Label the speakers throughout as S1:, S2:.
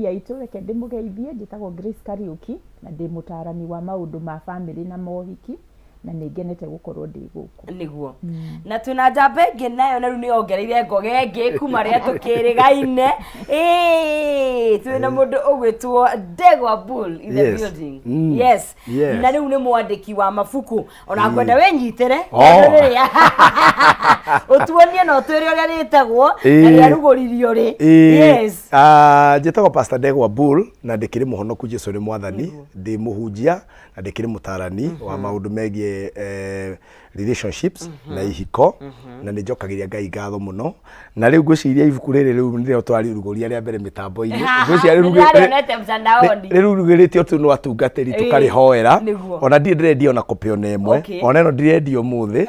S1: Aitũ, reke ndĩmũgeithie. Njĩtagwo Grace Kariũki na ndĩ mũtaarani wa maũndũ ma bamĩrĩ na mohiki, na nĩ ngenete gũkorwo ndĩ gũkũ.
S2: Nĩguo, na twĩna njamba ĩngĩ nayo, na rĩu nĩ yongereire ngoga ĩngĩ kuma rĩrĩa tũkĩrĩgaine. Ĩĩ, twĩna mũndũ ũgwĩtwo Ndegwa Bull in the building. Yes. Na rĩu nĩ mwandĩki wa mabuku, ona ngwenda wĩnyitĩre tondũ rĩrĩa ũtuonie na ũtwĩre ũrĩa rĩtagwo na rĩarugũririo rĩ. Yes.
S3: Ah, njĩtagwo Pastor Ndegwa Bull na ndĩkĩrĩ mũhonoku, Jesu nĩ mwathani. Ndĩ mũhunjia na ndĩkĩrĩ mũtarani wa maũndũ megiĩ relationships na ihiko, na nĩ njokagĩria Ngai ngatho mũno. Na rĩu ngwĩciria ibuku rĩrĩ rĩu nĩrĩo twarĩrugũria rĩa mbere mĩtambo-inĩ. Ngwĩciria
S2: Nĩndĩrarĩonete mtandaoni.
S3: Rĩrugũrĩtio tu nĩ atungatĩri, tũkarĩhoera. Ona ndirĩ ndĩrendia ona copy ona ĩmwe. Ona ĩno ndirendia ũmũthĩ,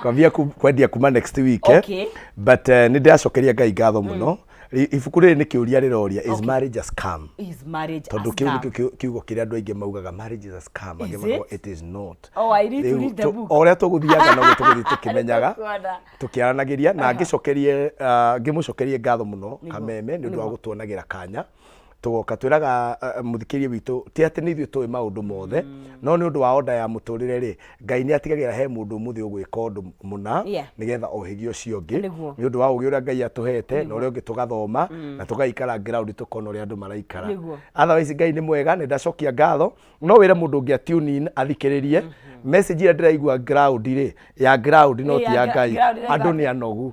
S3: kwambia kwendia kuma next week. But nĩ ndĩracokeria Ngai ngatho mũno. Ibuku rĩrĩ nĩ kĩũria rĩroria: "Is marriage a scam?"
S2: Is marriage a
S3: Tondũ kĩu
S2: scam?
S3: nĩkĩo kiugo kĩrĩa andũ aingĩ maugaga, "Marriage is a scam." Angĩ
S2: Is
S3: makauga
S2: it?
S3: it is not.
S2: Oh, I need to
S3: Rĩu
S2: read the book.
S3: O ũrĩa tũgũthianga noguo tũgũthiĩ tũkĩmenyaga,
S2: Nĩtũkuona.
S3: tũkĩaranagĩria na ngĩcokerie, ngĩmũcokerie ngatho mũno Kameme nĩ ũndũ wa gũtuonagĩra kanya tũgoka. Twĩraga mũthikĩrĩria witũ ti atĩ nĩ ithuĩ tũĩ maũndũ mothe, no nĩ ũndũ wa order ya mũtũrĩre rĩ, Ngai nĩ atigagĩra he mũndũ ũmũthĩ ũgwĩka ũndũ mũna nĩgetha ohĩgie ũcio ũngĩ nĩ ũndũ wa ũgĩ ũrĩa Ngai atũhete, na ũrĩa ũngĩ tũgathoma na tũgaikara ground tũkona ũrĩa andũ maraikara. Otherwise Ngai nĩ mwega, nĩ ndacokia ngatho. No wĩre mũndũ ũngĩ a tune in athikĩrĩrie message ĩrĩa ndĩraigua ground rĩ, ya ground no ti ya Ngai. Andũ nĩ anogu,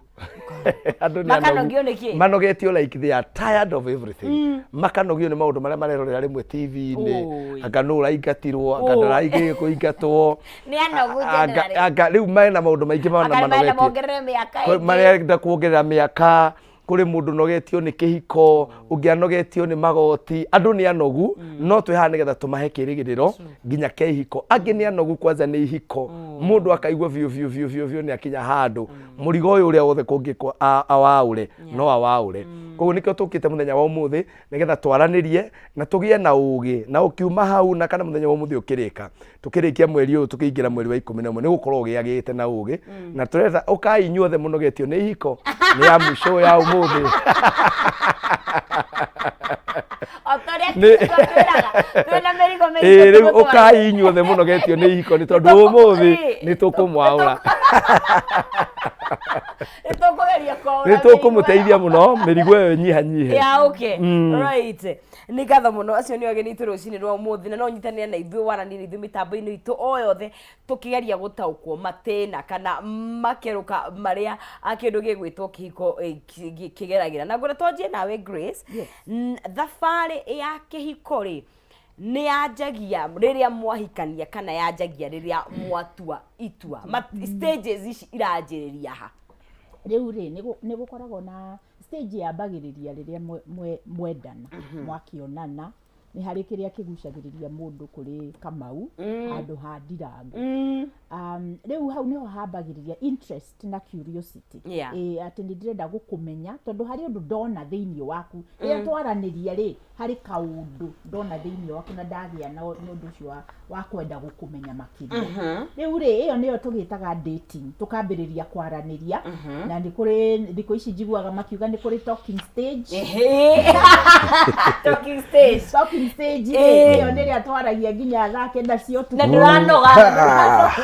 S3: andũ nĩ anogu.
S2: Makanogio nĩ kĩ?
S3: Manogetio, like they are tired of everything. Makanogio nĩ maũndũ marĩa marerorera rĩmwe TV-inĩ. Anga nũ ũraingatirwo, anga ndaraigĩ kũingatwo.
S2: Nĩ anogu generally.
S3: Anga rĩu mena maũndũ maingĩ mana
S2: Anga nĩmarenda
S3: manogetie.
S2: Mongerere mĩaka ĩngĩ.
S3: Marenda kuongerera mĩaka. Kũrĩ mũndũ ũnogetio nĩ kĩhiko, ũngĩ anogetio nĩ magoti. Andũ nĩ anogu, no twĩ haha nĩgetha tũmahe kĩrĩgĩrĩro nginya kĩa ihiko. Angĩ nĩ anogu kwanza nĩ ihiko, mũndũ akaigua biũ biũ biũ biũ biũ nĩ akinya handũ mũrigo ũyũ ũrĩa wothe kũngĩkwo awaũre no awaũre. Koguo nĩkĩo tũkĩte mũthenya wa ũmũthĩ nĩgetha twaranĩrie na tũgĩe na ũgĩ, na ũkiuma hau na kana mũthenya wa ũmũthĩ ũkĩrĩka, tũkĩrĩkia mweri ũyũ, tũkĩingĩra mweri wa 11, nĩ gũkorwo ũgĩagĩte na ũgĩ. Na tũreta ũkai inyuothe mũnogetio nĩ ihiko, nĩ ya mũico ya ũmũthĩ.
S2: O ta ũrĩa Kristo atwĩraga, twĩna mĩrigo mĩritũ
S3: Ĩĩ, rĩu
S2: tũmũtwarĩre.
S3: ũkai inyuothe mũnogetio nĩ ihiko, nĩ tondũ ũmũthĩ nĩ tũkũmwaũra.
S2: Nĩ tũkũgeria kwaũra
S3: Nĩ tũkũmũteithia mũno mĩrigo ĩyo ĩnyihanyihe.
S2: Yeah, okay. Right. Nĩ ngatho mũno. Acio nĩ ageni itũ rũcinĩ rwa ũmũthĩ, na no ũnyitanĩre na ithuĩ, waranĩrie na ithuĩ mĩtambo-inĩ itũ o yothe, tũkĩgeria gũtaũkwo matĩna kana makerũka marĩa kĩndũ gĩgwĩtwo kĩhiko kĩgeragĩra. Na ngwenda twanjie nawe, Grace. Thabarĩ ya kĩhiko rĩ, nĩ yanjagia rĩrĩa mwahikania kana yanjagia rĩrĩa mwatua itua? Stages ici iranjĩrĩria ha?
S1: Rĩu rĩ, nĩ gũkoragwo na stage yambagĩrĩria rĩrĩa mwendana, mwakĩonana. Nĩ harĩ kĩrĩa kĩgucagĩrĩria mũndũ kũrĩ Kamau handũ ha Ndirango. Rĩu hau nĩho hambagĩrĩria interest na curiosity. Ĩ, atĩ nĩ ndĩrenda gũkũmenya tondũ harĩ ũndũ ndona thĩinĩ waku. Rĩrĩa twaranĩria rĩ, harĩ kaũndũ ndona thĩinĩ waku na ndagĩa na ũndũ ũcio wa kwenda gũkũmenya makĩria. Rĩu rĩ, ĩyo nĩyo tũgĩtaga dating, tũkambĩrĩria kwaranĩria. Na nĩ kũrĩ thikũ ici njiguaga makiuga nĩ kũrĩ talking stage.
S2: Talking stage.
S1: Talking stage rĩ, ĩyo nĩ ĩrĩa twaragia nginya thaa 9 cia ũtukũ.
S2: Na ndũranoga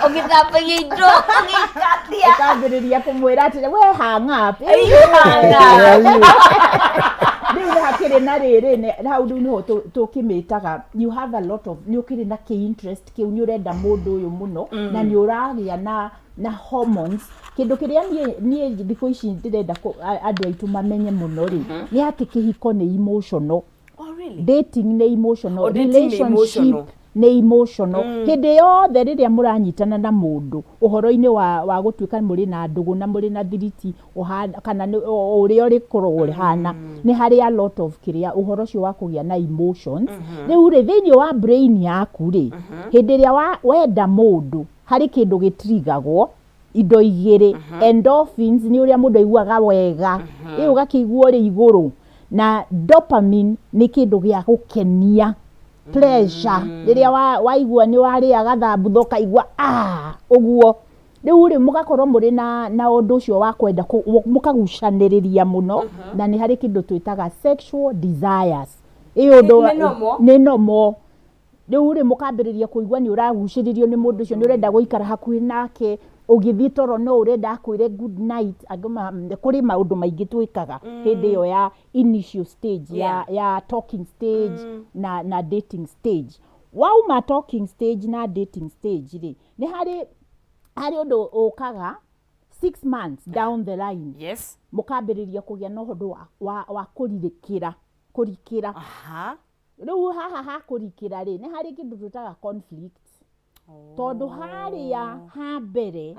S2: ũgĩthambagia indo, ũgĩkatia.
S1: Ũkambĩrĩria kũmwĩra atĩrĩ, "We hang up."
S2: Hang up.
S1: Rĩu nĩ hakĩrĩ na rĩrĩ, hau rĩu nĩho tũkĩmĩtaga you have a lot of, nĩ ũkĩrĩ na kĩ interest kĩu, nĩ ũrenda mũndũ ũyũ mũno na nĩ ũragĩa na hormones. Kĩndũ kĩrĩa niĩ thikũ ici ndĩrenda andũ aitũ mamenye mũno rĩ, nĩ atĩ kĩhiko nĩ emotional.
S2: Oh, really?
S1: Dating nĩ emotional.
S2: Oh, dating nĩ
S1: relationship
S2: emotional.
S1: Nĩ emotional. Hĩndĩ yothe rĩrĩa mũranyitana na mũndũ ũhoro-inĩ wa gũtuĩka mũrĩ na ndũgũ na mũrĩ na thiriti kana o ũrĩa ũrĩkorwo ũhana, nĩ harĩ a lot of kĩrĩa ũhoro ũcio wa kũgĩa na emotions. Rĩu rĩ, thĩinĩ wa brain yaku rĩ, hĩndĩ ĩrĩa wenda mũndũ, harĩ kĩndũ gĩtrigagwo, indo igĩrĩ: endorphins, nĩ ũrĩa mũndũ aiguaga wega, ĩ ũgakĩigua ũrĩ igũrũ, na dopamine nĩ kĩndũ gĩa gũkenia, pleasure, rĩrĩa waigua nĩ warĩa gathambutha ũkaigua ah ũguo. Rĩu rĩ, mũgakorwo mũrĩ na ũndũ ũcio wa kwenda mũkagucanĩrĩria mũno, na nĩ harĩ kĩndũ twĩtaga sexual desires. Ĩ ũndũ
S2: Nĩ normal?
S1: Nĩ normal. Rĩu rĩ, mũkambĩrĩria kũigua nĩ ũragucĩrĩrio nĩ mũndũ ũcio, nĩ ũrenda gũikara hakuhĩ nake, ũgĩthiĩ toro no ũrenda akwĩre good night. Kũrĩ maũndũ maingĩ twĩkaga hĩndĩ ĩyo ya initial stage ya talking stage na dating stage. Wauma talking stage na dating stage rĩ, nĩ harĩ ũndũ ũkaga 6 months down the line. Mũkambĩrĩria kũgĩa na ũndũ wa kũrirĩkĩra, kũrikĩra. Rĩu haha ha kũrikĩra rĩ, nĩ harĩ kĩndũ twĩtaga conflict, tondũ harĩa ha mbere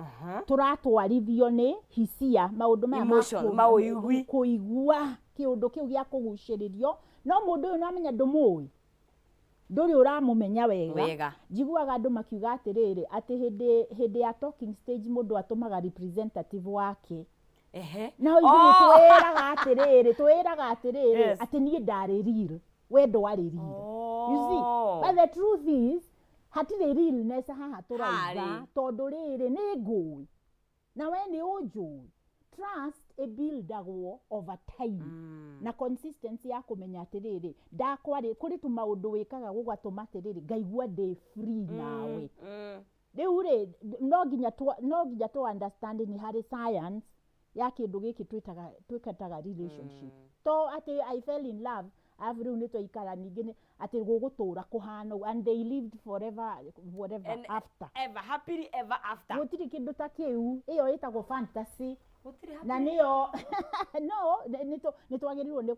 S1: tũratwarithio nĩ hisia, maũndũ maya ma
S2: Emotion, maũigui.
S1: Kũigua kĩũndũ kĩu gĩa kũgucĩrĩrio, no mũndũ ũyũ nĩwamenya ndũmũĩ, ndũrĩ ũramũmenya wega. Njiguaga andũ makiuga atĩrĩrĩ, atĩ hĩndĩ ya talking stage mũndũ atũmaga representative wake. No ithuĩ twĩraga atĩrĩrĩ atĩ niĩ ndarĩ real, we ndwarĩ real, you see? But the truth is hatirĩ realness haha tũrauga.
S2: Harĩ.
S1: Tondũ rĩrĩ, nĩ ngũĩ na we nĩ ũnjũĩ, trust ĩbuildagwo over time na consistency ya kũmenya atĩrĩrĩ, ndakwarĩ kũrĩ tũmaũndũ wĩkaga gũgatũma atĩrĩrĩ, ngaigua ndĩ free nawe. Rĩu rĩ, no nginya tũ understand nĩ harĩ science ya kĩndũ gĩkĩ twĩtaga relationship. To atĩ I fell in love, arabu rĩu nĩ twaikara, ningĩ nĩ atĩ gũgũtũra kũhana ũguo, and they lived forever, whatever
S2: And
S1: after.
S2: Ever happily ever after.
S1: Gũtirĩ kĩndũ ta kĩu, ĩyo ĩtagwo fantasy.
S2: Gũtirĩ
S1: Na nĩyo no nĩ twagĩrĩirwo nĩ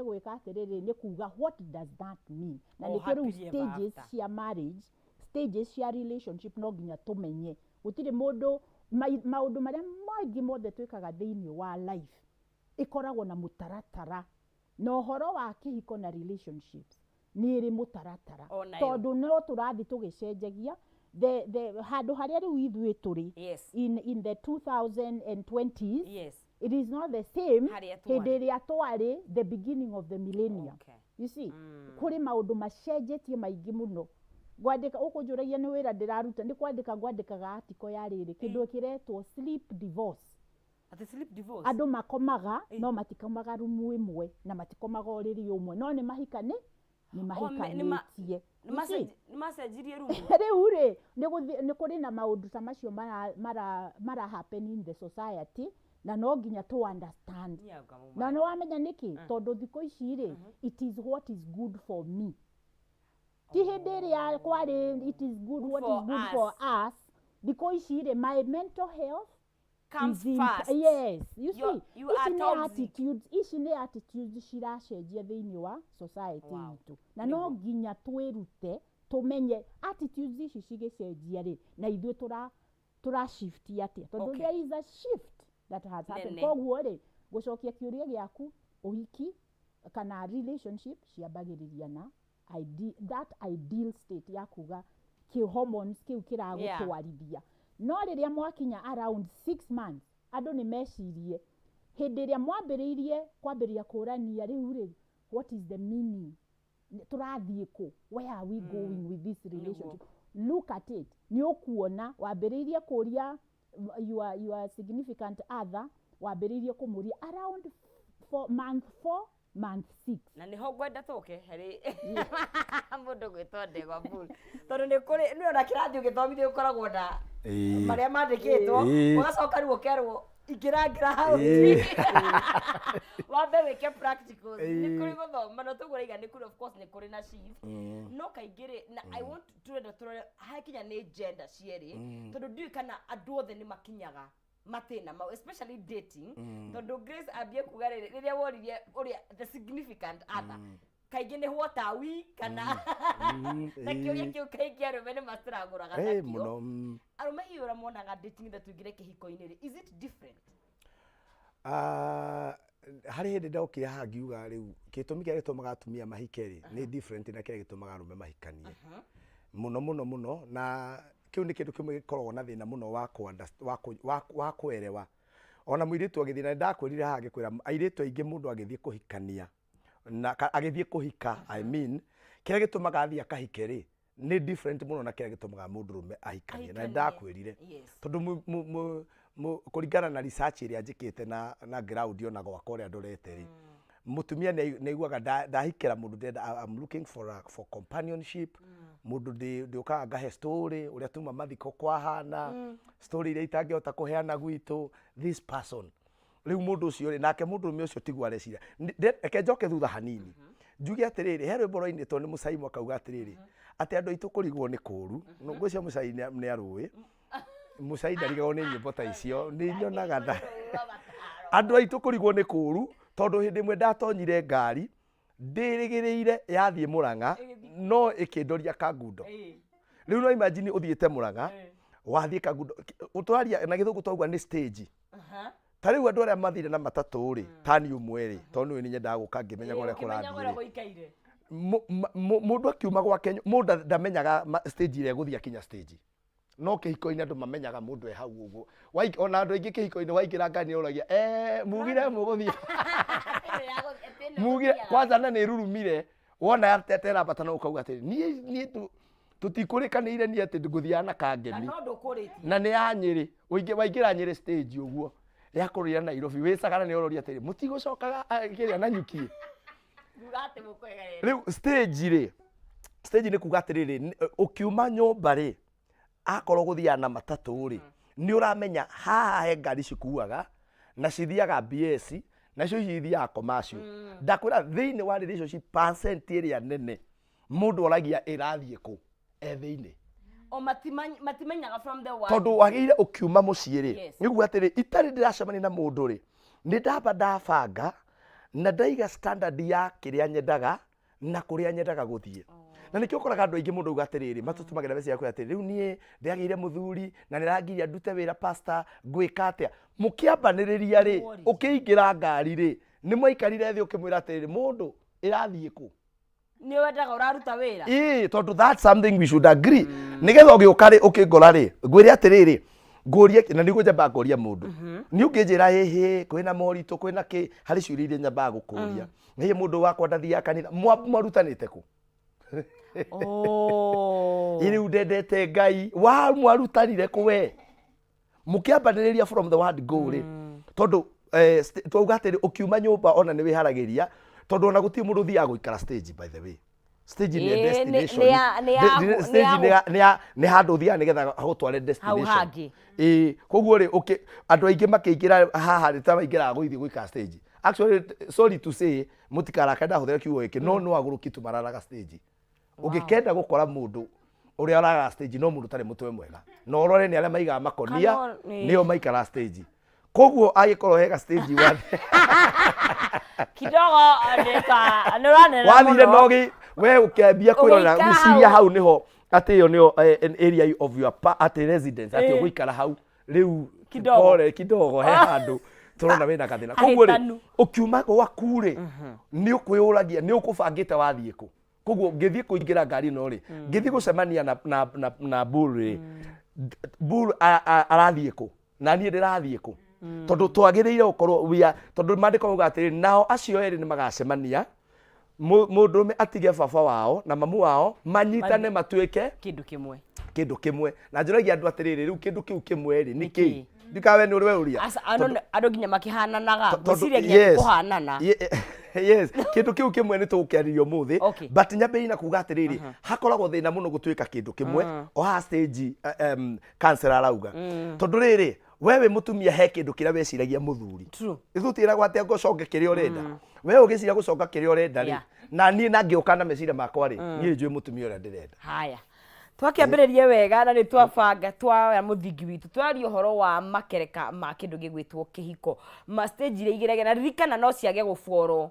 S1: gwĩka atĩrĩrĩ, nĩ kuga what does that mean, na
S2: Oh,
S1: nĩkĩo rĩu
S2: happily ever
S1: stages
S2: after.
S1: Cia marriage, stages cia relationship, no nginya tũmenye gũtirĩ mũndũ maũndũ marĩa maingĩ mothe twĩkaga thĩinĩ wa life ĩkoragwo na mũtaratara, na ũhoro wa kĩhiko na relationships nĩ ĩrĩ mũtaratara.
S2: Onayo.
S1: Tondũ no tũrathiĩ tũgĩcenjagia the handũ harĩa rĩu ithuĩ tũrĩ in the 2020s, it is not the same
S2: Harĩa
S1: hĩndĩ
S2: twarĩ.
S1: Ĩrĩa twarĩ the beginning of the millennium. You see, kũrĩ maũndũ macenjetie maingĩ mũno. Ngwandĩka ũkũnjũragia nĩ wĩra ndĩraruta, nĩ kwandĩka ngwandĩkaga article ya rĩrĩ, kĩndũ kĩretwo sleep divorce.
S2: Ati sleep divorce?
S1: Andũ makomaga no matikomaga rumu ĩmwe na matikomaga ũrĩrĩ ũmwe, no nĩ mahikani, nĩ mahikanĩtie. You see?
S2: Nĩ macenjirie rumu.
S1: Rĩu rĩ, nĩ kũrĩ na maũndũ ta macio mara happen in the society, na no nginya tũ understand. Na nĩ wamenya nĩkĩ? Tondũ thikũ ici rĩ, it is what is good for me, ti hĩndĩ ĩrĩa kwarĩ it is good what
S2: for
S1: is good
S2: us.
S1: For us. Thikũ ici rĩ, my mental health
S2: Comes
S1: is in,
S2: first.
S1: Yes, you see,
S2: You
S1: ici
S2: are
S1: nĩ
S2: toxic.
S1: attitudes, ici nĩ attitudes ciracenjia thĩinĩ wa society itũ, na no nginya twĩrute tũmenye attitudes ici cigĩcenjia rĩ, na ithuĩ tũra shift atĩa, tondũ there is a shift that has happened.
S2: Nene.
S1: Koguo rĩ, gũcokia kĩũria gĩaku, ũhiki kana relationship ciambagĩrĩria na that ideal state ya kuga kĩ hormones kĩu kĩragũtwarithia. No rĩrĩa mwakinya around 6 months, andũ nĩ mecirie hĩndĩ ĩrĩa mwambĩrĩirie kwambĩrĩria kũrania, rĩu rĩ, what is the meaning, tũrathiĩ kũ, where are we going with this relationship? Look at it, nĩ ũkuona wambĩrĩirie kũria your significant other, wambĩrĩirie kũmũria around four, month 4, month 6.
S2: Na nĩho ngwenda tũke harĩ mũndũ gwĩtwo Ndegwa Bull, tondũ nĩ kũrĩ nĩ ona kĩrathi ũgĩthomithio ũkoragwo na marĩa mandĩkĩtwo, ũgacoka rĩu ũkerwo ingĩra hau wambe wĩke practicals. Nĩ kũrĩ gũthoma no tũguo raiga, nĩ kũrĩ, of course, nĩ kũrĩ na shift, no kaingĩ rĩ, na I want turenda tũrore hakinya nĩ gender cierĩ, tondũ ndiũĩ kana andũ othe nĩ makinyaga matĩna mau, especially dating, tondũ Grace ambie kuga rĩrĩ, rĩrĩa woririe ũrĩa the significant other, kaingĩ nĩ what are we, kana na kĩũria kĩu kaingĩ arũme nĩ mastragũraga nakĩo.
S3: Mũno.
S2: Arũme hihi ũrĩa monaga dating tha tũingĩre kĩhiko-inĩ rĩ, is it different?
S3: Ah, harĩ hĩndĩ ndokire haha ngiuga rĩu gĩtũmi kĩrĩa gĩtũmaga atumia mahike rĩ nĩ different na kĩrĩa gĩtũmaga arũme mahikanie mũno mũno mũno, na kĩu nĩ kĩndũ kĩmwe gĩkoragwo na thĩna mũno wa kũerewa. Ona mũirĩtu agĩthiĩ, na nĩndakwĩrire haha ngĩkwĩra airĩtu aingĩ mũndũ agĩthiĩ kũhikania na agĩthiĩ kũhika, I mean, kĩrĩa gĩtũmaga athiĩ akahike rĩ Nĩ different mũno na kĩrĩa gĩtũmaga mũndũrũme ahikanie, na
S2: Ahikanie.
S3: nĩndakwĩrire tondũ kũringana na research ĩrĩa njĩkĩte na ground ona gwakwa ũrĩa ndorete rĩ, mũtumia nĩ aiguaga ndahikĩra mũndũ ndĩrenda, I'm looking for companionship, mũndũ ndĩũkaga ngahe story ũrĩa tuma mathiko kwahana, story iria itangĩhota kũheana gwitũ, this person. Rĩu mũndũ ũcio rĩ, nake mũndũrũme ũcio tiguo areciria. Reke njoke thutha hanini njuge atĩrĩrĩ, he rwĩmbo rwainĩtwo nĩ Mũcai akauga atĩrĩrĩ, atĩ andũ aitũ kũrigwo nĩ kũũru. Ngwĩciria Mũcai nĩ arũĩ Mũcai ndarigagwo nĩ nyĩmbo ta icio. Nĩ nyonaga nda andũ aitũ kũrigwo nĩ kũũru, tondũ hĩndĩ ĩmwe ndatonyire ngari ndĩrĩgĩrĩire yathiĩ Mũrang'a no ĩkĩndoria Kangundo. Rĩu no imagine ũthiĩte Mũrang'a wathiĩ Kangundo. Tũraria na Gĩthũngũ twauga nĩ stage. Ta rĩu andũ arĩa mathire na matatũ rĩ, tani ũmwe rĩ, tondũ nĩ nyendaga gũka ngĩmenyaga ũrĩa
S2: ũkĩmenyaga ũrĩa
S3: kũrathiĩ rĩ.
S2: Gũikaire.
S3: Mũndũ akiuma gwake mũndũ ndamenyaga stage ĩrĩa egũthiĩ akinya stage, no kĩhiko-inĩ andũ mamenyaga mũndũ e hau ũguo. Ona andũ aingĩ kĩhiko-inĩ waingĩra ngari nĩũragia, mugire mũgũthiĩ, mugire kwanza, na nĩ rurumire wona yaterambata no ũkauga atĩrĩ, niĩ tũtikũrĩkanĩire niĩ atĩ ngũthiaga na
S2: na
S3: kangemi.
S2: No ndũkũrĩtie.
S3: Na nĩ ya Nyĩrĩ. Waingĩra Nyĩrĩ stage ũguo ya kũrĩra Nairobi wĩcagana nĩ ũroria atĩrĩ, mũtigũcokaga kĩrĩa na nyuki.
S2: Nguga atĩ mũkwegerera.
S3: Rĩu stage rĩ, stage nĩ kuga atĩrĩrĩ, ũkiuma nyũmba rĩ, akorwo gũthiaga na matatũ rĩ, nĩ ũramenya haha he ngari cikuaga na cithiaga BS, nacio ici ithiaga commercial. Ndakwĩra thĩinĩ wa relationship percent ĩrĩa nene mũndũ oragia ĩrathiĩ kũ e thĩinĩ.
S2: O matimenyaga from the word.
S3: Tondũ wagĩrĩire ũkiuma mũciĩ rĩ, nĩguo atĩrĩ, itarĩ ndĩracemania na mũndũ rĩ, nĩ ndamba ndabanga na ndaiga standard ya kĩrĩa nyendaga na kũrĩa nyendaga gũthiĩ. Na nĩkĩo ũkoraga andũ aingĩ mũndũ auga atĩrĩrĩ, matũtũmagĩra message ya kwĩra atĩrĩ, rĩu niĩ ndĩragĩire mũthuri na nĩrangiria ndute wĩra, pastor, ngwĩka atĩa? Mũkĩambanĩrĩria rĩ,
S2: Worries.
S3: Ũkĩingĩra ngari rĩ, nĩ mwaikarire thĩ ũkĩmwĩra atĩrĩrĩ, mũndũ ĩrathiĩ kũ?
S2: Nĩ wendaga ũraruta wĩra.
S3: Ĩĩ, tondũ that's something we should agree, nĩgetha ũgĩũka rĩ, ũkĩngora rĩ, ngwĩre atĩrĩrĩ, ngũrie na nĩguo nyambaga kũria mũndũ. Niĩ ũngĩnjĩra ĩhĩ kwĩna moritũ, kwĩna kĩ, harĩ ciũria iria nyambaga gũkũria. Hĩ, mũndũ wakwa ndathiaga kanitha, mwarutanĩte kũ?
S2: Oh.
S3: Ĩ, rĩu ndendete Ngai wa mwarutanire kũ we mũkĩambanĩrĩria from the word go rĩ? Tondũ twauga atĩrĩ, ũkiuma nyũmba ona nĩ wĩharagĩria, tondũ ona gũtirĩ mũndũ ũthiaga gũikara stage. By the way, stage nĩ
S2: Ĩĩ,
S3: destination.
S2: Nĩ
S3: Stage nĩ handũ ũthiaga nĩgetha hagũtware destination
S2: hangĩ.
S3: Ĩĩ, koguo rĩ, andũ aingĩ makĩingĩra haha rĩ, ta maingĩraga gũthiĩ gũikara stage. Actually, sorry to say, mũtikarake ndahũthĩra kiugo gĩkĩ, no no agũrũki tu mararaga stage. Ũngĩkenda gũkora mũndũ ũrĩa ũraraga stage, no mũndũ ũtarĩ mũtwe mwega, na ũrore nĩ arĩa maigaga makonia.
S2: Kana
S3: Nĩo maikara stage. Koguo angĩkorwo hega stage wa
S2: Kidogo nĩta nĩ ũranena
S3: wathire
S2: mũno.
S3: no gĩ we ũkĩambia kwĩrora
S2: Ũgĩikara
S3: gwĩciria
S2: hau.
S3: Hau nĩho atĩ ĩyo nĩyo area of your atĩ residence, atĩ ũgũikara hau rĩu.
S2: Kidogo.
S3: Pole kidogo, he handũ tũrona wĩna gathĩna. Koguo rĩ,
S2: Hahĩtanu.
S3: ũkiuma gwaku rĩ, nĩ ũkwĩyũragia nĩ ũkũbangĩte wathiĩ kũ. Koguo ngĩthiĩ kũingĩra ngari ĩno rĩ, ngĩthiĩ gũcemania na Bull rĩ, Bull arathiĩ kũ na niĩ ndĩrathiĩ kũ? Tondũ twagĩrĩire gũkorwo we are, tondũ maandĩko mauga atĩrĩ, nao acio erĩ nĩ magacemania, mũndũrũme atige baba wao na mamu wao, manyitane matuĩke
S2: kĩndũ kĩmwe.
S3: Kĩndũ kĩmwe. Na njũragia andũ atĩrĩrĩ, rĩu kĩndũ kĩu kĩmwe rĩ, nĩ
S2: kĩĩ?
S3: Kĩĩ ndikawe nĩ ũrĩ we ũria.
S2: Aca, andũ nginya makĩhananaga, ngwĩciria nginya ti kũhanana.
S3: Yes, kĩndũ kĩu kĩmwe nĩ tũgũkĩarĩria ũmũthĩ. But nyambĩrĩrie na kuga atĩrĩrĩ, hakoragwo thĩna mũno gũtuĩka kĩndũ kĩmwe o haha stage, counselor arauga, tondũ rĩrĩ, we wĩ mũtumia, he kĩndũ kĩrĩa weciragia mũthuri. Ithuĩ twĩragwo atĩa? Ngũconge kĩrĩa ũrenda. We ũgĩciria gũconga kĩrĩa ũrenda rĩ, na niĩ na ngĩũka na meciria makwa rĩ, niĩ njũĩ mũtumia ũrĩa ndĩrenda.
S2: Haya, twakĩambĩrĩrie wega na nĩ twabanga twoya mũthingi witũ, twaria ũhoro wa makereka ma kĩndũ gĩgwĩtwo kĩhiko, ma stage iria igeragĩra, na ririkana no ciage gũborwo,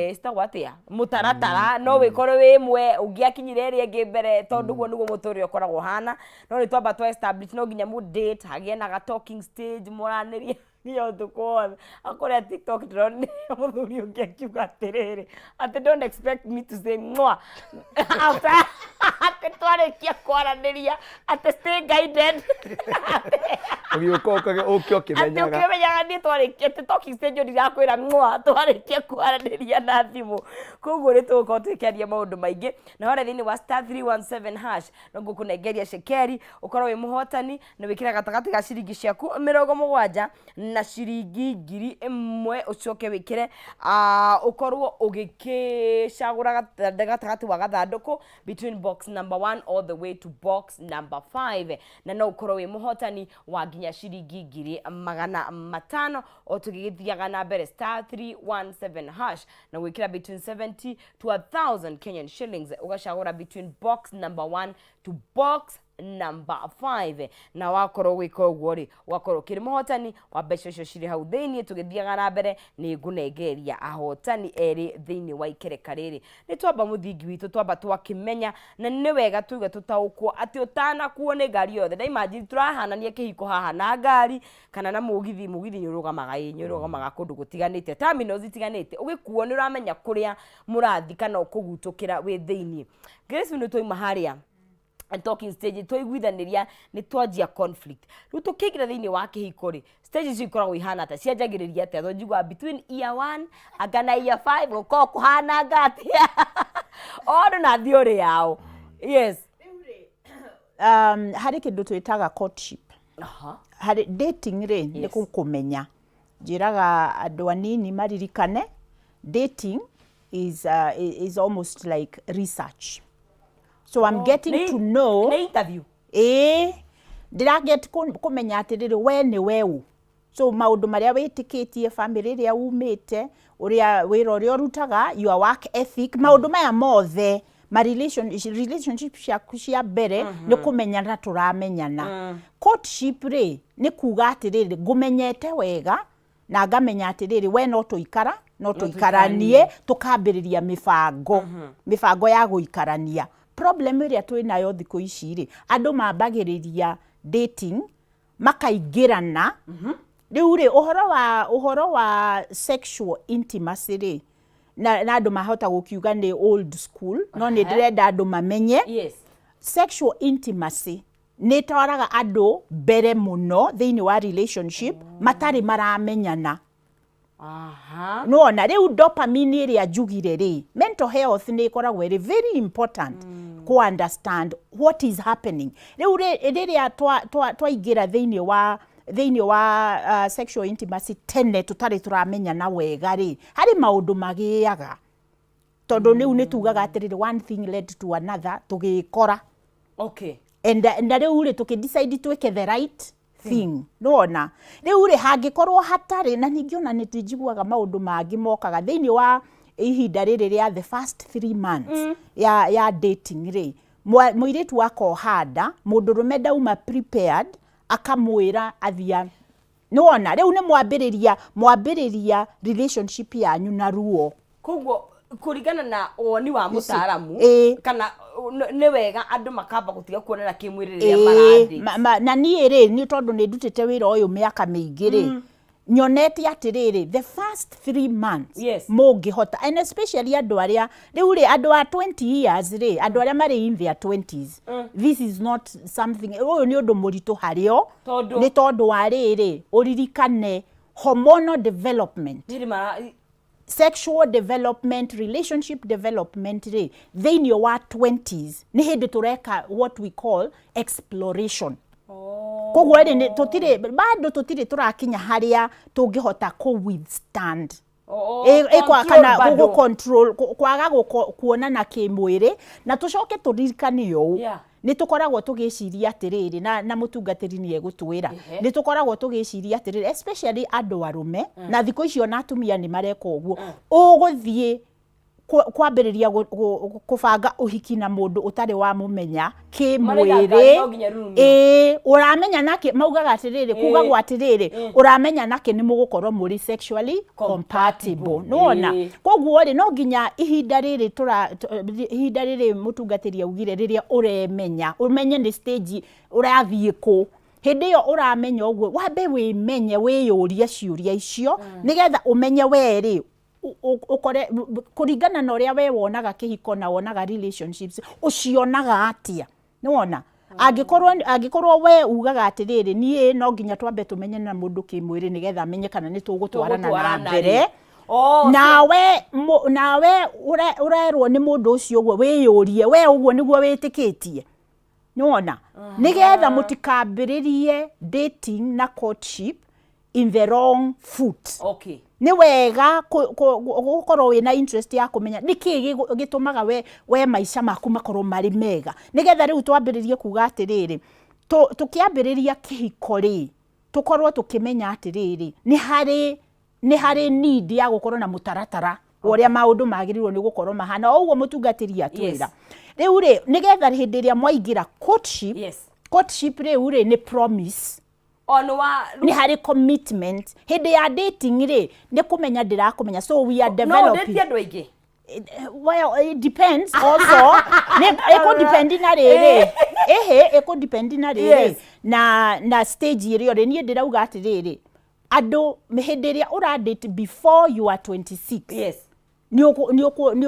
S2: citagwo atĩa, mũtaratara no wĩkorwo wĩ ĩmwe ũngĩakinyire ĩrĩa ĩngĩ mbere, tondũ guo nĩguo mũtũrĩre ũkoragwo ũhana. No nĩ twamba twa establish no nginya mũ date, hagĩe na ga talking stage, mũranĩrie nginya ũtukũ wothe. Akũrĩa TikTok ndĩronire mũthuri ũngĩ akiuga atĩrĩrĩ, atĩ, "Don't expect me to say mwah after Atĩ twarĩkia kwaranĩria atĩ stay guided.
S3: Ũgĩũka ũke
S2: Atĩ
S3: ũkĩmenyaga.
S2: Ũkĩmenyaga niĩ twarĩkia atĩ talking stage ndirakwĩra mwa twarĩkia kwaranĩria na thimũ. Koguo nĩ tũgũkorwo tũkĩaria maũndũ maingĩ na harĩa thĩinĩ wa *317# no ngũkũnengeria cekeri ũkorwo wĩ mũhotani na wĩkĩre gatagatĩ ga ciringi ciaku 70 na ciringi 1000, ũcoke wĩkĩre ũkorwo ũgĩkĩcagũra gatagatĩ wa gathandũkũ between box number 1 all the way to box number 5, na no ũkorwo wĩ mũhotani wa nginya ciringi 500,000 o tũgĩgĩthiaga na mbere. *317# na gwĩkĩra between 70 to 1000 Kenyan shillings, ũgacagũra between box number 1 to box number 5, na wakorwo gwĩka ũguo rĩ, ũgakorwo ũkĩrĩ mũhotani wa mbeca icio cirĩ hau thĩiniĩ. Tũgĩthiaga na mbere, nĩ ngũnengeria ahotani erĩ thĩiniĩ wa ikereka rĩrĩ. Nĩ twamba mũthingi witũ, twamba twakĩmenya, na nĩ wega tuge tũtaũkwo atĩ ũtanakuo nĩ ngari yothe. Ndaimagine tũrahanania kĩhiko haha na ngari kana na mũgithi. Mũgithi nĩ ũrũgamaga, ĩ nĩ ũrũgamaga kũndũ gũtiganĩte, terminals itiganĩte, ũgĩkuo nĩ ũramenya kũrĩa mũrathi kana ũkũgutũkĩra wĩ thĩiniĩ. Grace, nĩ twauma harĩa talking stage, twaiguithanĩria, nĩ twanjia conflict. Rĩu tũkĩingĩra thĩinĩ wa kĩhiko rĩ, stage icio ikoragwo ihana atĩa? Cianjagĩrĩria atĩa? Tondũ njiguaga between year 1 anga na year 5 gũkoragwo kũhananga atĩa, o andũ na theory yao. Yes.
S1: Harĩ kĩndũ twĩtaga courtship. Harĩ dating rĩ, nĩ kũmenya. Njĩraga andũ anini maririkane dating is almost like research, so I'm getting to know.
S2: Nĩ interview.
S1: Ĩĩ, ndĩraget kũmenya atĩrĩrĩ, we nĩ we ũ, so maũndũ marĩa wĩtĩkĩtie, family ĩrĩa umĩte, ũrĩa wĩra ũrĩa ũrutaga, your work ethic, maũndũ maya mothe ma relationship ciaku cia mbere nĩ kũmenyana tũramenyana. Courtship rĩ, nĩ kuga atĩrĩrĩ, ngũmenyete wega na ngamenya atĩrĩrĩ, we no tũikara, no tũikaranie, tũkambĩrĩria mĩbango ya gũikarania. Problem ĩrĩa twĩ nayo thikũ ici rĩ, andũ mambagĩrĩria dating makaingĩrana. Rĩu rĩ, ũhoro wa sexual intimacy rĩ, na andũ mahota gũkiuga nĩ old school, no nĩ ndĩrenda andũ mamenye sexual intimacy nĩ ĩtwaraga andũ mbere mũno thĩinĩ wa relationship matarĩ maramenyana. Nĩwona rĩu dopamine ĩrĩa njugire rĩ, mental health nĩ ĩkoragwo ĩrĩ very important ku understand what is happening. Rĩu rĩ, rĩrĩa twaingĩra thĩinĩ wa sexual intimacy tene tũtarĩ tũramenyana wega rĩ, harĩ maũndũ magĩaga, tondũ rĩu nĩ tugaga atĩrĩrĩ, one thing led to another, tũgĩkora and na rĩu rĩ, tũkĩ decide twĩke the right thing. Nĩwona rĩu rĩ, hangĩkorwo hatarĩ na ningĩ ona nĩ njiguaga maũndũ mangĩ mokaga thĩinĩ wa ihinda rĩrĩ rĩa the first 3 months ya dating rĩ, mũirĩtu akoha nda, mũndũrũme ndauma prepared, akamwĩra athia. Nĩwona rĩu nĩ mwambĩrĩria relationship yanyu na ruo.
S2: Koguo kũringana na woni wa mũtaaramu, kana nĩ wega andũ makamba gũtiga kuonana kĩmwĩrĩ rĩrĩa marathiĩ?
S1: Na niĩ rĩ, nĩ tondũ nĩ ndutĩte wĩra ũyũ mĩaka mĩingĩ rĩ, nyonete atĩrĩrĩ, the first 3 months mũngĩhota, and especially andũ arĩa rĩu rĩ, andũ a 20 years rĩ, andũ arĩa marĩ in their 20s, this is not something, ũyũ nĩ ũndũ mũritũ harĩo.
S2: Tondũ?
S1: Nĩ tondũ wa rĩrĩ, ũririkane hormonal development,
S2: Nĩ mara
S1: sexual development, relationship development rĩ, thĩinĩ wa 20s nĩ hĩndĩ tũreka what we call exploration. Koguo rĩ, tũtirĩ bado, tũtirĩ tũrakinya harĩa tũngĩhota kũ withstand
S2: Control
S1: kana
S2: bado.
S1: Gũ control kwaga kuonana kĩmwĩrĩ. Na tũcoke tũririkane ũũ, nĩ tũkoragwo tũgĩciria atĩrĩrĩ, na mũtungatĩri nĩ egũtwĩra, nĩ tũkoragwo tũgĩciria atĩrĩrĩ, especially andũ arũme, na thikũ icio na atumia nĩ mareka ũguo, ũgũthiĩ kwambĩrĩria kũbanga ũhiki na mũndũ ũtarĩ wamũmenya
S2: Maraiga ngari
S1: kĩmwĩrĩ.
S2: no nginya rurumio.
S1: Ĩĩ, ũramenya nake maugaga atĩrĩrĩ, kugagwo atĩrĩrĩ, ũramenya nake nĩ mũgũkorwo mũrĩ sexually compatible. Nĩwona? Koguo rĩ, no nginya ihinda rĩrĩ ihinda rĩrĩ mũtungatĩri augire, rĩrĩa ũremenya, ũmenye nĩ stage ũrathiĩ kũ. Hĩndĩ ĩyo ũramenya ũguo, wambe wĩmenye, wĩyũrie ciũria icio nĩgetha ũmenye we rĩ. Ũkore kũringana na ũrĩa we wonaga kĩhiko na wonaga relationships, ũcionaga atĩa? Nĩwona angĩkorwo we ugaga atĩrĩrĩ, niĩ no nginya twambe tũmenyane na mũndũ kĩmwĩrĩ nĩgetha amenye kana nĩ tũgũtwarana na
S2: Tũgũtwarana
S1: mbere.
S2: rĩ. Oh,
S1: Nawe ũrerwo nĩ mũndũ ũcio ũguo, wĩyũrie we ũguo nĩguo wĩtĩkĩtie. Nĩwona, nĩgetha mũtikambĩrĩrie dating na courtship in the wrong foot. Nĩ wega gũkorwo wĩna interest ya kũmenya nĩkĩ gĩtũmaga we maica maku makorwo marĩ mega, nĩgetha rĩu twambĩrĩrie kuga atĩrĩrĩ, tũkĩambĩrĩria kĩhiko rĩ, tũkorwo tũkĩmenya atĩrĩrĩ, nĩ harĩ need ya gũkorwo na mũtaratara wa ũrĩa maũndũ magĩrĩirwo nĩ gũkorwo mahana, o ũguo mũtungatĩri atwĩra. Rĩu rĩ, nĩgetha hĩndĩ ĩrĩa mwaingĩra courtship, courtship rĩu rĩ, nĩ promise.
S2: O nĩ wa
S1: Nĩ harĩ commitment. Hĩndĩ ya dating rĩ, nĩ kũmenya ndĩrakũmenya, so we are
S2: no
S1: developing.
S2: ndĩtie andũ aingĩ.
S1: Well, it depends also, nĩ ĩkũ na rĩrĩ, ĩhĩ, ĩkũ na rĩrĩ na stage ĩrĩa ũrĩ. Niĩ ndĩrauga atĩrĩrĩ, andũ hĩndĩ ĩrĩa ũradate before you are 26, nĩ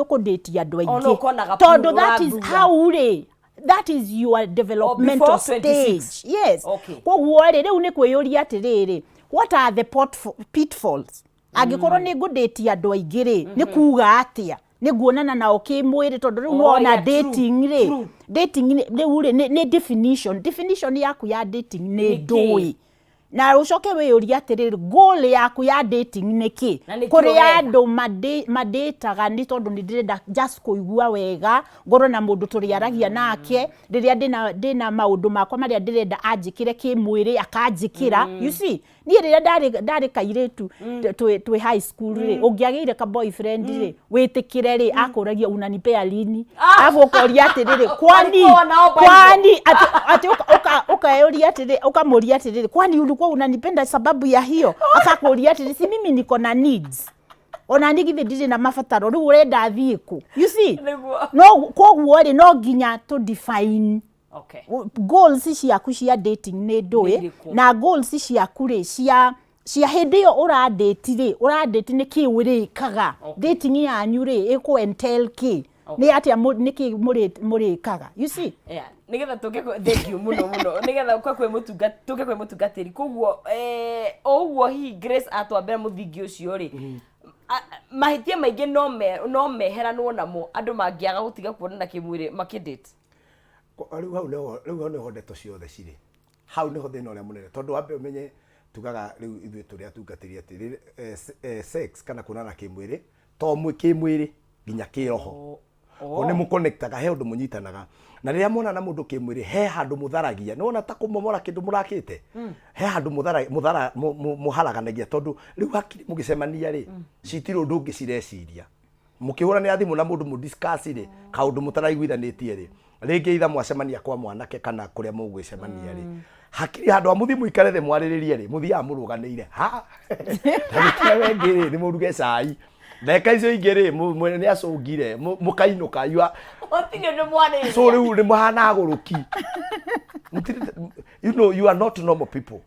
S1: ũkũdate andũ
S2: O, no
S1: aingĩ,
S2: ũkonaga
S1: tondũ
S2: pool
S1: that is
S2: ũrathura.
S1: hau rĩ, that is your developmental
S2: Before 26.
S1: stage, yes. Koguo rĩ, rĩu nĩ kwĩyũria atĩrĩrĩ, what are the pitfalls angĩkorwo nĩ ngũdate andũ aingĩ rĩ? Nĩ kuga atĩa? Nĩ nguonana nao kĩmwĩrĩ? Tondũ rĩu
S2: Oh,
S1: nĩwona
S2: yeah, true,
S1: dating rĩ, dating rĩu rĩ, nĩ definition yaku ya dating nĩ
S2: Nĩ kĩ?
S1: ndũĩ, na ũcoke wĩyũrie atĩrĩrĩ, goal yaku ya dating nĩ kĩ?
S2: Na nĩ kĩ
S1: Kũrĩ
S2: ũretha?
S1: andũ madĩtaga nĩ tondũ nĩ ndĩrenda just kũigua wega, ngorwo na mũndũ tũrĩaragia nake rĩrĩa ndĩna maũndũ makwa marĩa ndĩrenda anjĩkĩre kĩmwĩrĩ, akanjĩkĩra. You see, niĩ rĩrĩa ndarĩ kairĩtu twĩ high school rĩ, ũngĩagĩire ka boyfriend rĩ, wĩtĩkĩre rĩ, akũragia, "Unanipea lini?" Arabu ũkoria atĩrĩrĩ, kwani
S2: Walikuwa wanaomba.
S1: Kwani atĩ ũkeyũria atĩrĩ, ũkamũria atĩrĩrĩ, "Kwani ulikuwa unanipenda sababu ya hiyo?" Akakũria atĩrĩ, "Si mimi niko na needs? Ona niĩ githĩ ndirĩ na mabataro? Rĩu ũrenda thiĩ kũ?" You see?
S2: Nĩguo.
S1: No koguo rĩ, no nginya tũ define goals ciaku cia dating nĩ ndũĩ.
S2: Nĩ irĩkũ?
S1: Na goals ciaku rĩ, cia hĩndĩ ĩyo ũradate rĩ, ũradate nĩ kĩ ũrĩkaga? Dating yanyu rĩ, ĩkũ entail kĩ? Nĩ atĩa nĩ kĩ mũrĩkaga? You see?
S2: Yeah, nigetha tũke thank you mũno mũno, nigetha ũke kwĩ mũtunga tũke kwĩ mũtungatĩri. Koguo o ũguo hihi Grace atwambĩra mũthingi ũcio rĩ, mahĩtia maingĩ no meheranwo namo andũ mangĩaga gũtiga kuonana kĩmwĩrĩ makĩdate.
S4: Rĩu hau nĩho ndeto ciothe cirĩ, hau nĩho thĩna ũrĩa mũnene, tondũ wambe ũmenye, tugaga rĩu ithuĩ tũrĩ atungatĩri atĩ sex kana kuonana kĩmwĩrĩ to kĩmwĩrĩ, nginya kĩroho. O nĩ mũconnectaga, he ũndũ mũnyitanaga, na rĩrĩa muona na mũndũ kĩmwĩrĩ, he handũ mũtharagia. Nĩ wona ta kũmomora kĩndũ mũrakĩte, he handũ mũthara mũthara mũharaganagia, tondũ rĩu hakiri mũgĩcemania rĩ, citirĩ ũndũ ũngĩ cireciria. Mũkĩhũranĩra thimũ na mũndũ mũdiscuss rĩ, kaũndũ mũtaraiguithanĩtie rĩ, rĩngĩ itha mwacemania kwa mwanake kana kũrĩa mũgwĩcemania rĩ, hakiri handũ ha mũthiĩ mũikare thĩ mwarĩrĩrie rĩ, mũthiaga mũrũganĩire ha ndagĩka ĩyo ĩngĩ rĩ, nĩ mũruge cai, ndagĩka icio ingĩ rĩ, mwene nĩ acũngire, mũkainũka you are
S2: Gũtirĩ ũndũ mwarĩrĩria.
S4: So rĩu nĩ mũhana agũrũki. You are not normal people.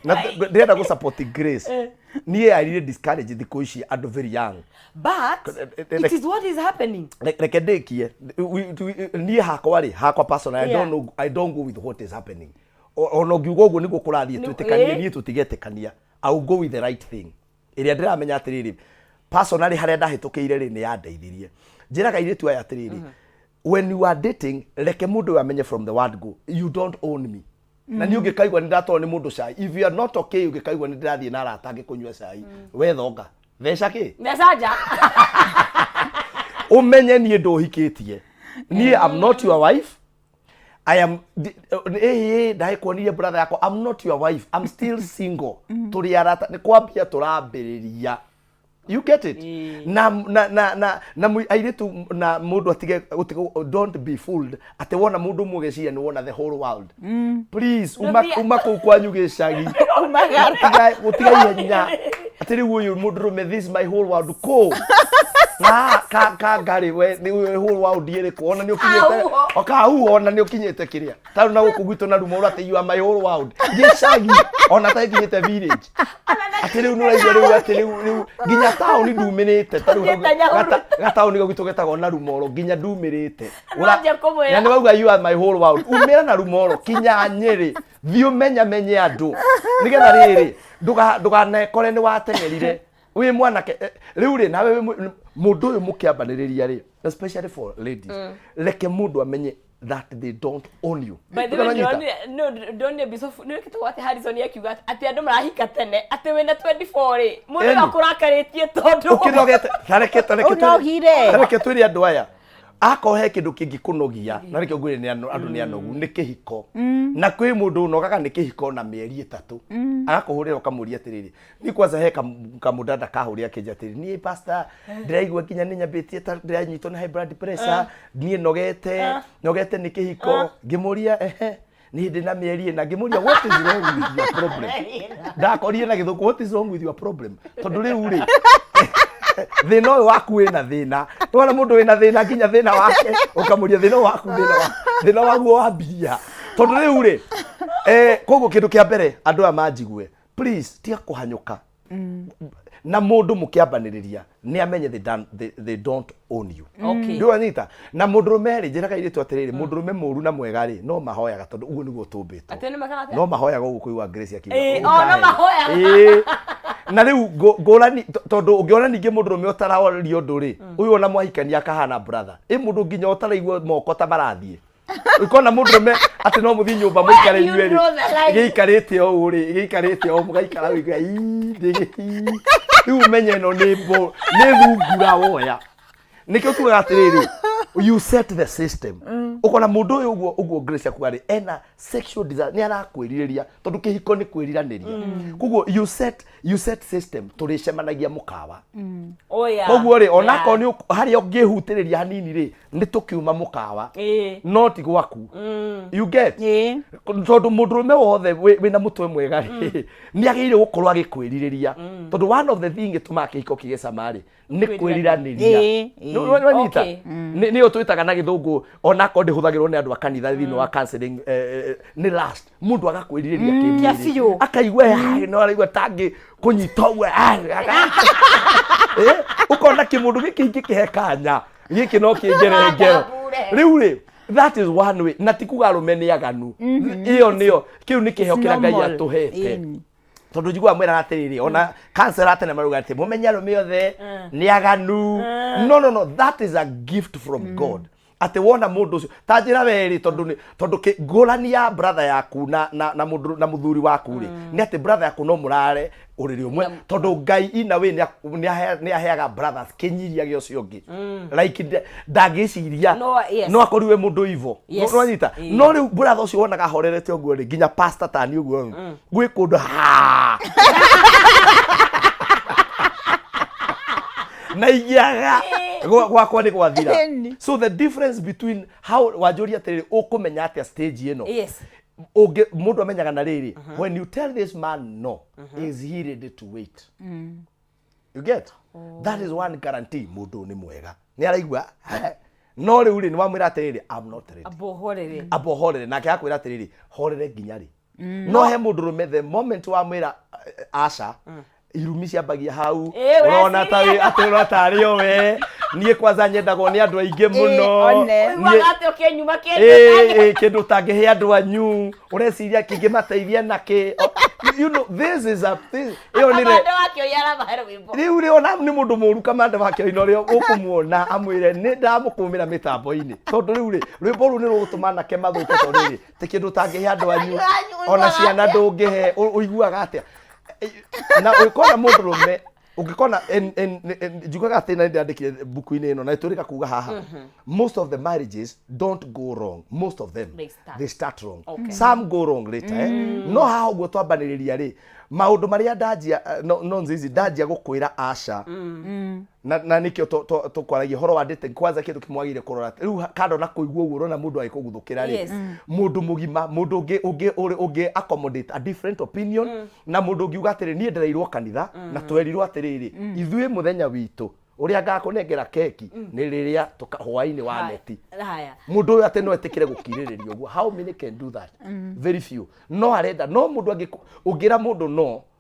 S4: Na ndĩrenda gũ support Grace. Niĩ I really discourage thikũ ici andũ very young.
S2: But it is what is happening.
S4: Reke ndĩkie. Niĩ hakwa rĩ, hakwa personal, I don't know, I don't go with what is happening. Ona ũngiuga ũguo nĩguo kũrathiĩ, twĩtĩkanie, niĩ tũtigetĩkania. I will go with the right thing ĩrĩa ndĩramenya atĩrĩrĩ, personally harĩa ndahĩtũkĩire rĩ, nĩ yandeithirie. Njĩraga airĩtu aya atĩrĩrĩ, when you are dating, reke mũndũ ũyũ amenye from the word go, you don't own me. Na niĩ ũngĩkaigua nĩ ndatwarwo nĩ mũndũ cai, if you are not okay, ũngĩkaigua nĩ ndĩrathiĩ na arata angĩ kũnyua cai, we thonga theca kĩ.
S2: Mbeca nja.
S4: Ũmenye niĩ ndũhikĩtie, niĩ am not your wife. I am ĩĩ ndagĩkuonirie brother yakwa, I'm not your wife, I'm still single. Tũrĩ arata, nĩ kwambia tũrambĩrĩria. You get it? Na airĩtu na mũndũ atige gũtiga, don't be fooled atĩ wona mũndũ ũmwe ũgeciria nĩ wona the whole world. Please, uma uma kũu kwanyu gĩcagi. Gũtiga ihenya atĩ rĩu ũyũ mũndũrũme, this my whole world kũ.
S3: Na ka ka ngarĩ we nĩ whole world ĩrĩkũ ona nĩ ũkinyĩte
S2: Kauho.
S3: o kauho ona nĩ ũkinyĩte kĩrĩa tarĩu na gũkũ gwitũ na rumo atĩ you are my whole world gĩcagi ona takinyĩte village atĩ rĩu nĩ ũraigua rĩu atĩ rĩu rĩu nginya taũni ndumĩrĩte ta rĩu
S2: Ũthiĩte Nyahururu.
S3: gataũni gau gwitũ getagwo na rumoro nginya ndumĩrĩte
S2: Nonje kũmwĩra.
S3: na nĩ wauga you are my whole world umĩra na rumoro kinya Nyĩrĩ thiĩ ũmenyamenye andũ nĩgetha rĩrĩ ndũganekore nĩ wateng'erire wĩ mwanake. Rĩu rĩ nawe wĩ mũndũ ũyũ mũkĩambanĩrĩria rĩ, especially for ladies, reke mũndũ amenye that they don't own you.
S2: By the way,
S3: Ũkanyita?
S2: ndĩronire Bishop nĩ wĩkĩtwo atĩ Harrison akiuga atĩ andũ marahika tene, atĩ wĩna 24 rĩ, mũndũ
S3: Eni.
S2: akũrakarĩtie tondũ
S3: Ũkĩnogete, tareke tareke
S1: Ũnogire.
S3: Tareke twĩre andũ aya, akorwo he kĩndũ kĩngĩkũnogia, na nĩkĩo ngwĩre nĩ andũ nĩ anogu nĩ kĩhiko, na kwĩ mũndũ ũnogaga nĩ kĩhiko na mĩeri 3 agakũhũrĩra ũkamũria atĩrĩrĩ, niĩ kwanza he kamũdada kahũrĩra akĩnjĩra atĩrĩrĩ, niĩ pastor ndĩraigua nginya nĩ nyambĩtie ta ndĩranyitwo nĩ high blood pressure, niĩ nogete nogete nĩ kĩhiko. Ngĩmũria, ehe, niĩ ndĩ na mĩeri 4. Ngĩmũria, what is wrong with your problem? Ndakorire na gĩthũngũ, what is wrong with your problem? Tondũ rĩu rĩ thĩna ũyũ waku wĩna thĩna, nĩwona mũndũ wĩna thĩna nginya thĩna wake ũkamũria thĩna ũyũ waku, thĩna waguo wambiria. Tondũ rĩu rĩ koguo kĩndũ kĩa mbere andũ aya manjigue, please, tiga kũhanyũka na mũndũ mũkĩambanĩrĩria, nĩ amenye they don't own you. Ndĩwanyita na mũndũrũme rĩ, njĩraga airĩtu atĩrĩrĩ, mũndũrũme mũru na mwega rĩ, no mahoyaga, tondũ ũguo nĩguo tũmbĩtwo.
S2: Atĩ nĩ mekaga atĩa?
S3: No mahoyaga ũguo kũigua Grace akiuga.
S2: Ĩĩ,
S3: "Ũũ
S2: o, no
S3: ndahe."
S2: mahoyaga.
S3: Ĩĩ. Na rĩu ngũrani tondũ ũngĩona ningĩ mũndũrũme ũtaraoria ũndũ rĩ, ũyũ ona mwahikania akahana brother ĩ mũndũ nginya ũtaraigua moko ta marathiĩ, ũkona mũndũrũme atĩ no mũthiĩ nyũmba mũikare
S2: Where do you
S3: inyuerĩ
S2: draw the line?
S3: gĩikarĩte ũũ rĩ, gĩikarĩte ũũ, mũgaikara ũiga "Ii, ii." Rĩu ũmenye ĩno nĩ nĩ thungura woya. Nĩkĩo tugaga atĩrĩrĩ, you set the system. Ũkona mũndũ ũyũ ũguo ũguo Grace akuga rĩ, ena sexual desire, nĩ arakwĩrirĩria, tondũ kĩhiko nĩ kwĩriranĩria. Koguo you set system, tũrĩcemanagia mũkawa.
S2: Oh, yeah.
S3: Koguo rĩ, onakorwo nĩ harĩa ũngĩhutĩrĩria hanini rĩ, nĩ tũkiuma mũkawa, no ti gwaku, you get? Tondũ mũndũrũme wothe wĩna mũtwe mwega rĩ, nĩ agĩrĩire gũkorwo agĩkwĩrirĩria, tondũ one of the thing ĩtũmaga kĩhiko kĩgĩe cama rĩ, nĩ kwĩriranĩria. Nĩwanyita? Nĩyo twĩtaga na gĩthũngũ, onakorwo ndĩhũthagĩrwo nĩ andũ a kanitha thĩinĩ wa counseling, nĩ lust. Mũndũ agakwĩrirĩria
S2: Kĩa
S3: kĩmwĩrĩ,
S2: biũ.
S3: akaigua no araigua tangĩ kũnyita ũguo, ũkona kĩmũndũ gĩkĩ ingĩkĩhe kanya gĩkĩ no kĩngere ngero.
S2: Ndambure.
S3: Rĩu rĩ, that is one way, na ti kuga arũme nĩ aganu, ĩyo nĩyo kĩu nĩ kĩheo kĩrĩa Ngai
S1: Normal.
S3: atũhete. Tondũ njiguaga mwĩraga atĩrĩrĩ, ona kansela tene marauga atĩ mũmenye arũme othe nĩ aganu. No, no, no, that is a gift from God, atĩ wona mũndũ ũcio ta njĩra werĩ, tondũ nĩ tondũ ngũrani ya brother yaku na mũndũ na mũthuri waku rĩ, nĩ atĩ brother yaku no mũrare ũrĩrĩ ũmwe, tondũ Ngai ina wĩ nĩ aheaga brothers kĩnyiria gĩa ũcio ũngĩ, like ndangĩciria
S2: No, yes.
S3: no akorirwe mũndũ ivo. Nĩwanyita? No rĩu brother ũcio wonaga ahorerete ũguo rĩ, nginya pastor tani ũguo gwĩ kũndũ ha na ingĩaga gwakwa nĩ gwathira. So the difference between how wanjũria atĩrĩrĩ, ũkũmenya atĩa stage ĩno? Ũngĩ mũndũ amenyaga na rĩrĩ, when you tell this man no, is he ready to wait? You get? That is one guarantee mũndũ nĩ mwega, nĩ araigua. No rĩu rĩ, nĩ wamwĩra atĩrĩrĩ, I'm not ready.
S2: Amba ũhorere.
S3: Amba ũhorere, nake akwĩra atĩrĩrĩ, horere nginya rĩ? No he mũndũ rũme, the moment wamwĩra aca, irumi ciambagia hau. Ũrona ta
S2: Ũreciria.
S3: Atĩ ũrona tarĩ o we, niĩ kwanza nyendagwo nĩ andũ aingĩ mũno.
S1: One.
S3: Niĩ-
S2: Ũiguaga atĩ ũkĩnyuma kĩndũ
S3: Kĩndũ ũtangĩhe andũ anyu, ũreciria kĩngĩmateithia nakĩ? You know, this is a this ĩyo nĩ
S2: Kamande wake ũyũ aramahe rwĩmbo.
S3: Rĩu rĩ, ona nĩ mũndũ mũru kamande wake oina ũrĩa ũkũmuona amwĩre nĩ ndamũkũmĩra mĩtambo-inĩ, tondũ rĩu rĩ, rwĩmbo rũu nĩ rũgũtũma anake mathũke, tondũ rĩrĩ ti kĩndũ ũtangĩhe andũ anyu, ona ciana ndũngĩhe. Ũiguaga atĩa? Na ũngĩkona mũndũ rũme, ũngĩkona njugaga atĩ na nĩndandĩkire buku-inĩ ĩno na ĩtũrĩka kuga haha, most of the marriages don't go wrong, most of them
S2: They start.
S3: They start wrong. Some go wrong later, eh? No haha ũguo twambanĩrĩria rĩ, maũndũ marĩa ndanjia no nzizi ndanjia gũkwĩra aca, na nĩkĩo tũkwaragia ũhoro wa dating. Kwanza kĩndũ kĩmwe wagĩrĩire kũrora rĩu kando na kũigua ũguo ũrona mũndũ agĩkũguthũkĩra rĩ, mũndũ mũgima, mũndũ ũngĩ accommodate a different opinion, na mũndũ ũngiuga atĩrĩ, niĩ ndereirwo kanitha na twerirwo atĩrĩrĩ, ithuĩ mũthenya witũ Ũrĩa ngakũnengera keki nĩ rĩrĩa hwaĩ-inĩ wa neti.
S2: Haya.
S3: Mũndũ ũyũ atĩ no etĩkĩre gũkirĩrĩria ũguo, how many can do that? Very few. No arenda no mũndũ angĩ ũngĩra mũndũ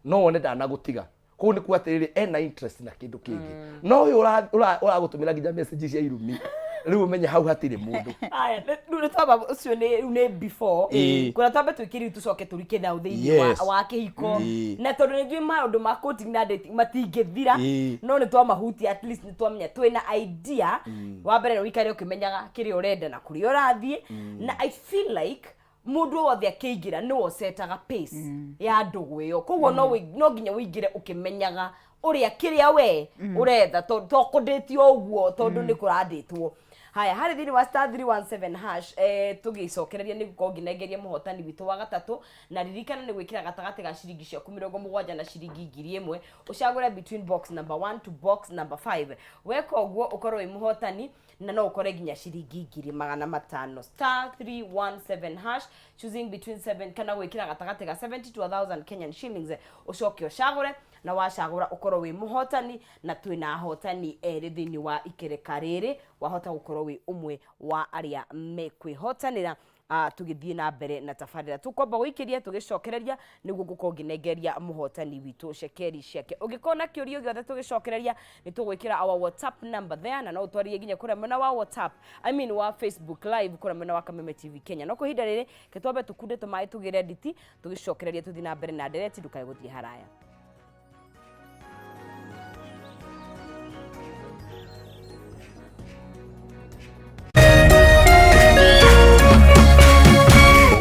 S3: no wone ndanagũtiga kũu nĩ kuga atĩrĩrĩ, ena interest na kĩndũ kĩngĩ, no ũyũ ũragũtũmĩra nginya message cia irumi, rĩu ũmenye hau hatirĩ mũndũ.
S2: Haya, rĩu nĩ twamba ũcio nĩ rĩu nĩ before. Kũrĩa twambe twĩke rĩu tũcoke tũrike nao thĩinĩ wa wa kĩhiko. Na tondũ nĩ njũĩ maũndũ ma courting na dating matingĩthira, no nĩ twamahutia, at least nĩ twamenya twĩna idea. Wa mbere nĩ ũikare ũkĩmenyaga kĩrĩa ũrenda na kũrĩa ũrathiĩ, na I feel like mũndũ o wothe akĩingĩra nĩwe ũcetaga pace ya ndũgũ ĩyo, koguo no nginya ũingĩre ũkĩmenyaga ũrĩa kĩrĩa we ũretha, to kũndĩtio ũguo tondũ nĩ kũrandĩtwo. Haya, harĩ thĩinĩ wa *317#, tũgĩcokereria nĩ gũkorwo ngĩnengeria mũhotani witũ wa gatatũ, na ririkana nĩ gwĩkĩra gatagatĩ ga ciringi ciaku 70 na ciringi 1000, ũcagũre between box number 1 to box number 5. Weka ũguo ũkorwo wĩ mũhotani na no ũkore nginya ciringi 500,000. *317#, choosing between 7 kana gwĩkĩra gatagatĩ ga 70 to 1000 Kenyan shillings, ũcoke ũcagũre, na wacagũra ũkorwo wĩ mũhotani. Na twĩna ahotani erĩ thĩinĩ wa ikereka rĩrĩ, wahota gũkorwo wĩ ũmwe wa arĩa mekwĩhotanĩra. Tũgĩthiĩ na mbere na tabarĩra, tũkwamba gũikĩria tũgĩcokereria nĩguo ngũkorwo ngĩnengeria mũhotani witũ cekeri ciake. Ũngĩkorwo na kĩũria gĩothe tũgĩcokereria, nĩ tũgwĩkĩra our WhatsApp number there, na no ũtwarĩrie nginya kũrĩa mwena wa WhatsApp, I mean wa Facebook live, kũrĩa mwena wa Kameme TV Kenya. No kwa ihinda rĩrĩ ke twambe tũkunde tũmaĩ tũgĩre nditi, tũgĩcokereria tũthiĩ na mbere na ndereti. Ndũkae gũthiĩ haraya.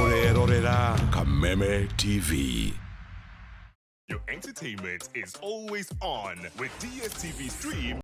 S5: Ũrerorera Kameme TV.
S6: Your entertainment is always on with DSTV Stream.